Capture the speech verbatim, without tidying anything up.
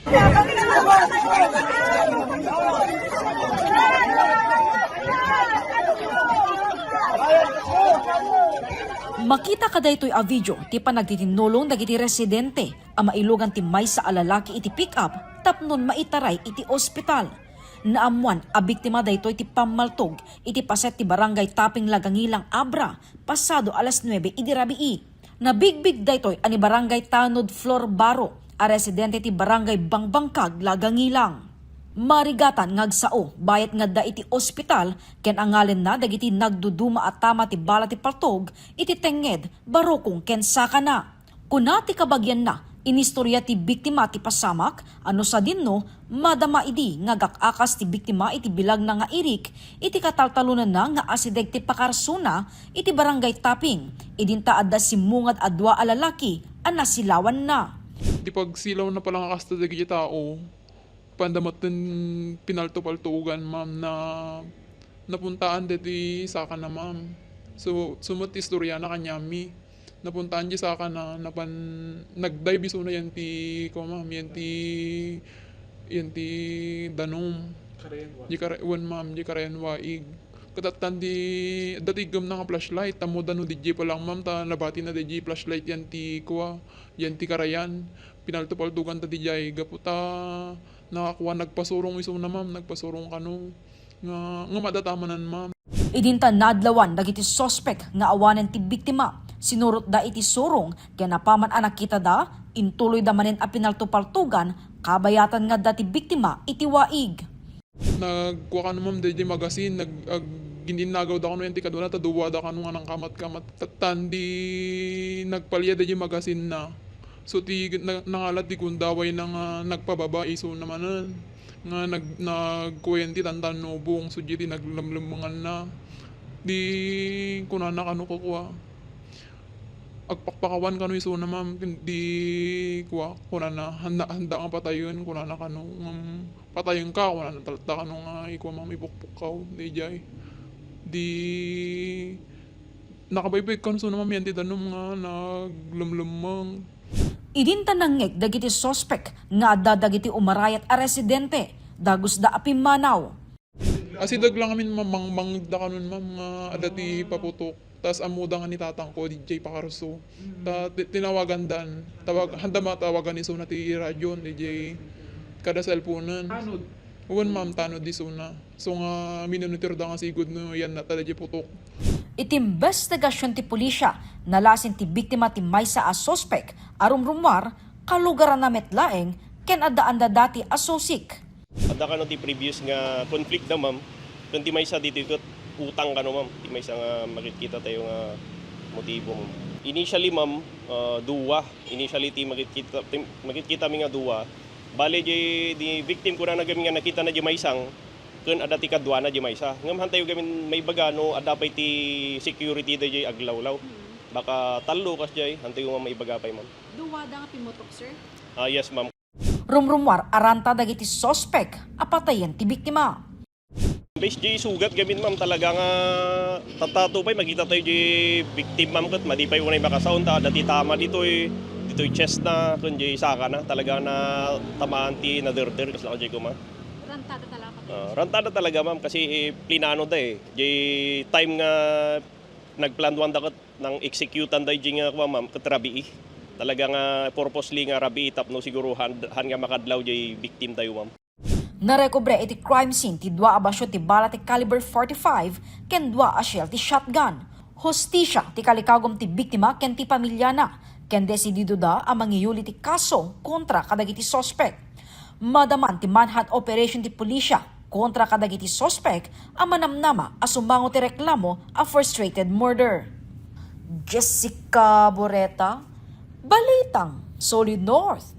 Makita kadaytoy a video ti panagtitinnulong dagiti residente a mailugan ti maysa a lalaki iti pick-up tapnon maitaray iti ospital. Naammuan a biktima daytoy ti pammaltog iti paset ti Barangay Taping Lagangilang Abra, pasado alas nuebe idi rabii. Nabigbig daytoy a ni Barangay Tanod Flor Baro a residente ti Barangay Bangbangkag, Lagangilang. Marigatan nga agsao bayat nga adda iti ospital ken angalenna dagiti nagduduma a tama ti bala ti paltog iti tengnged, barukong ken sakana. Kuna ti kabagianna, inistorya ti biktima ti pasamak a no sadinno, madama idi nga agak-akas ti biktima iti bilagna nga irik iti kataltalonanna nga asideg ti pakarsona iti Barangay Taping, idinta adda simmungad a dua a lalaki a nasilawanna. Ti pagsilawna pay la nga kasta dagiti tao, panda met ti pinalto-paltogan, ma'am, na napuntaan deti sakana, ma'am. So, isu met ti istoriana kaniami. Napuntaan di sakana, napan, nagdive isuna yan ti, kuwan, ma'am, yan ti, yan ti danum. Karayan wa-, di kara-, wen, ma'am, di karayan waig. Ket addan di, adda ti iggemna nga flashlight, ammoda no diay pa lang, ma'am, ta nabatina diay flashlight yan ti, kuwa, yan ti karayan. Pinalto-paltoganta diay, gapu ta nakakuan, nagpasurong isuna, ma'am, nagpasurong kano. Nga, nga madata manen, ma'am. Idinta naadlawan dagiti suspek nga awanen ti biktima. Sinurotda iti surong ken apaman a nakitada, intuloyda manen a pinalto-paltogan kabayatan nga adda ti biktima iti waig. Nagkua kano, ma'am, daydi magasin, nag-, ag-, gin-, innagawda kano yan ti kaduana, ta duwada kano nga nangkamat-kamat. Tattan di nagpalia daydi magasinna. So, ti na-, nangalat ti gundawayna nga nagpababa isuna manen. Nga nag-, nagkuan ti tantannubong, so, diay ti naglemlemmenganna. Di kunana kano kukua. Agpakpakawan kano isuna, ma'am, di kua, kunana, handa, handa nga patayen, kunana kano, ngem patayenka, kunana, talta kano nga ikua, ma'am, ipukpukkaw, diay. Di, nakabaybayag kano isuna, ma'am, yan ti danum nga naglemlemmeng. Idinta nangngeg dagiti suspek nga adda dagiti umarayat a residente, dagusda a pimmanaw. Asideg lang amin, ma'am, mangmangda kanon, ma'am, nga adda ti paputok. Tas ammoda nga ni tatangko, diay pakarso. Ta-, ti-, tinawagandan. Tawag-, handa matawagan isuna ti radyo, diay kada cellphone-en. Tanod? Wen, ma'am, tanod isuna. So nga, minonitorda nga sigud no yan na talaga putok. Iti imbestigasion ti pulisya, nalasin ti biktima ti maysa a suspek a rumrumuar, kalugaranna met laeng, ken addaanda dati a susik. Adda kano ti previous nga conflict da, ma'am. Ken ti maysa ditoy ket utang kano, ma'am. Ti maysa nga makitkita tayo nga motibo, ma'am. Initially, ma'am, ah, duwa. Initially, ti makitkita, ti makitkita mi nga duwa. Bale, di, di victim, kunana gamin nga nakita na di maysang, ken adda ti kaduana di maysa. Ngem hantayo gamin maibaga no adda pay ti security da di aglawlaw. Baka tallo kas di, hantayo nga maibaga pay, ma'am. Duwada nga pimmutok, sir? Ah, yes, ma'am. Rumrumuar a ranta dagiti suspek a patayen ti biktima. Based di sugat gamin, ma'am, talaga nga tattato pay makita tayo di victim, ma'am, ket madi pay unay makasaon ta adda ti tama ditoy, ditoy chest na, ken di saka na, talaga na tamaan ti naderder, kasla ka di kuma. Rantada talaga, ma'am. Ah, rantada talaga, ma'am, kasi, eh, plinano da, eh. Di time nga nagplanuan da ket nang executan da di nga, kuma, ma'am, ket rabii. Talaga nga purposely nga rabii tapno siguro han, han nga makadlaw di victim tayo, ma'am. Narekobre iti crime scene ti dua a basio ti bala ti caliber forty-five ken dua a shell ti shotgun. Hustisya ti kalikagum ti biktima ken ti pamilyana, ken desididoda a mangiyuli ti kaso kontra kadagiti suspek. Madaman ti manhunt operation ti pulisya kontra kadagiti suspek a manamnama a sumango ti reklamo a frustrated murder. Jessica Boreta, Balitang Solid North.